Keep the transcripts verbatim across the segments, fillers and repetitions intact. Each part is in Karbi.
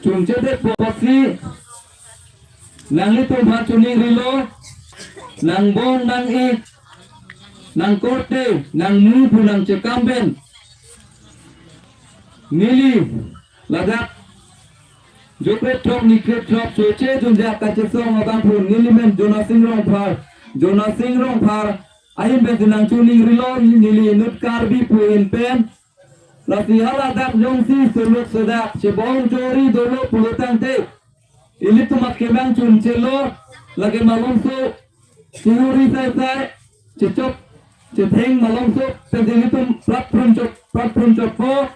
chunchedetpo pusi nanglitum aphan choningrilo, nangbong nang-ik, nangkorte, nangmu pu nangchekam pen neli ladak jokre throk nikre throk choche junjak kachesong abang pu nelimen Jonasing Rongphar, Jonasing Rongphar ahin pen si nangchoningrilo, neli inut Karbi pu ahin pen. Lasi haladak jongsi suluk sudak chebong chori dolo pulotangte, ilitum akemang chunchelo, lake malomso chihuri sai sai, chechok chetheng malomso pen ilitum prat prun chok, prat prun chokpo.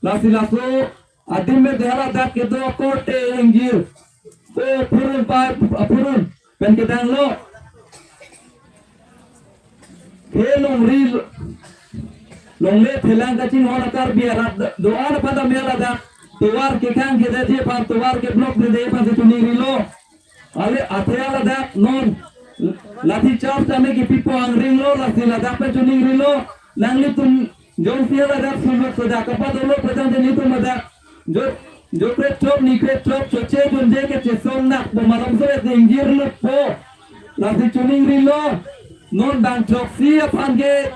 Lasi laso adim pen haladak kedo korte ingjir, o phurun pai, aphurun pen kedanglo. He longri longle phelang kachinghon a-Karbi arat do-an aphan tame ladak tovar kekhang kedetji aphan, tovar ke-block detji aphan si choningrilo. Ale athe ladak non lathi charge tame kepipo angringlo, lasi ladak pen choningrilo. Nanglitum jongsi ladak suluk sudak kapadolo pulotangte nelitum ladak jo, jokre throk nikre throk choche junje kachesong nakpo, malomso vet ingjirlutpo. Lasi choningrilo. Non bang throksi aphan ke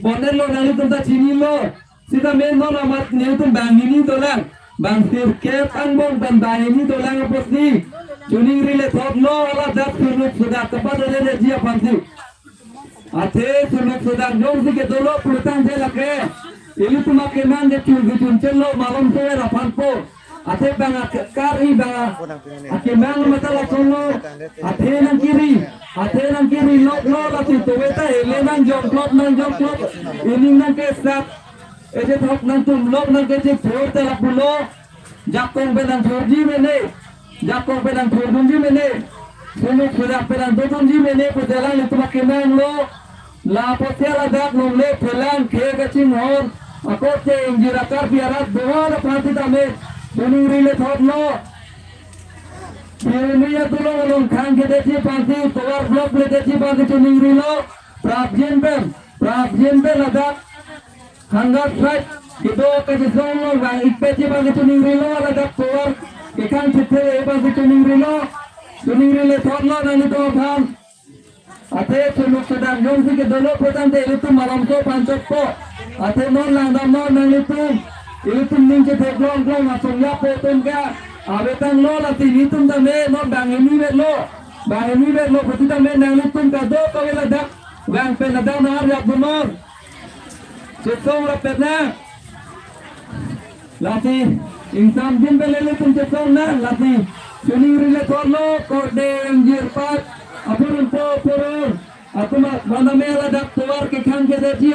bonetlo, nanglitum ta chinilo. Sitame non amat nelitum banghini dolang, bang sirkep angbong pen banghini dolang apotsi choningri lethotlo, haladak suluk sudak kapadoledetji aphansi. Athe suluk sudak jongsi kedolo pulotangte lake ilitum akemang ke chunsi chunchelo, malomso vet aphanpo. Athe bang ak-, kari bang ak-, akemang mata lasonlo. Athe nangkiri, athe nangkiri loklo, lasi tove ta hele nangjongklop, nangjongklop. Ining nangkesat, ejethok nangtumlok, nangkechethur te lapulo. Jakong pen nangthurji mene, jakong pen nangthurdunji mene, suluk sudak pen nangdodunji mene pu alanglitum akemanglo. Lapusi ladak longle phelang khei kachinghon akorte ingjir a-Karbi arat do-an aphan sitame choningri lethotlo. Pirmi adolong along khang kedetji aphansi, tovar block ledetji aphansi choningrilo. Prapjin pen, prapjin pen ladak hunger strike kedo kachesong along vang-ikpetji aphansi choningrilo, ladak tovar kekhang chethe aphansi choningrilo. Choningri lethotlo nanglitum aphan. Athe suluk sudak jongsi kedolo pulotangte ilitum malomso aphan chokpo. Athe non langdamnon nanglitum. Ilitum ning chetheklong klong asong yapo atum ke avetanglo, lasi nelitum tame non banghini vetlo. Banghini vetlo pusi tame nanglitum kadokave ladak vang pen ladak nang-arjap dunnon. Chesong rapet nang. Lasi ingsamjin pen ilitum chesong nang, lasi choningri lethotlo, korte ingjir pat aphurunpo, aphurun atum aphan tame ladak tovar kekhang kedetji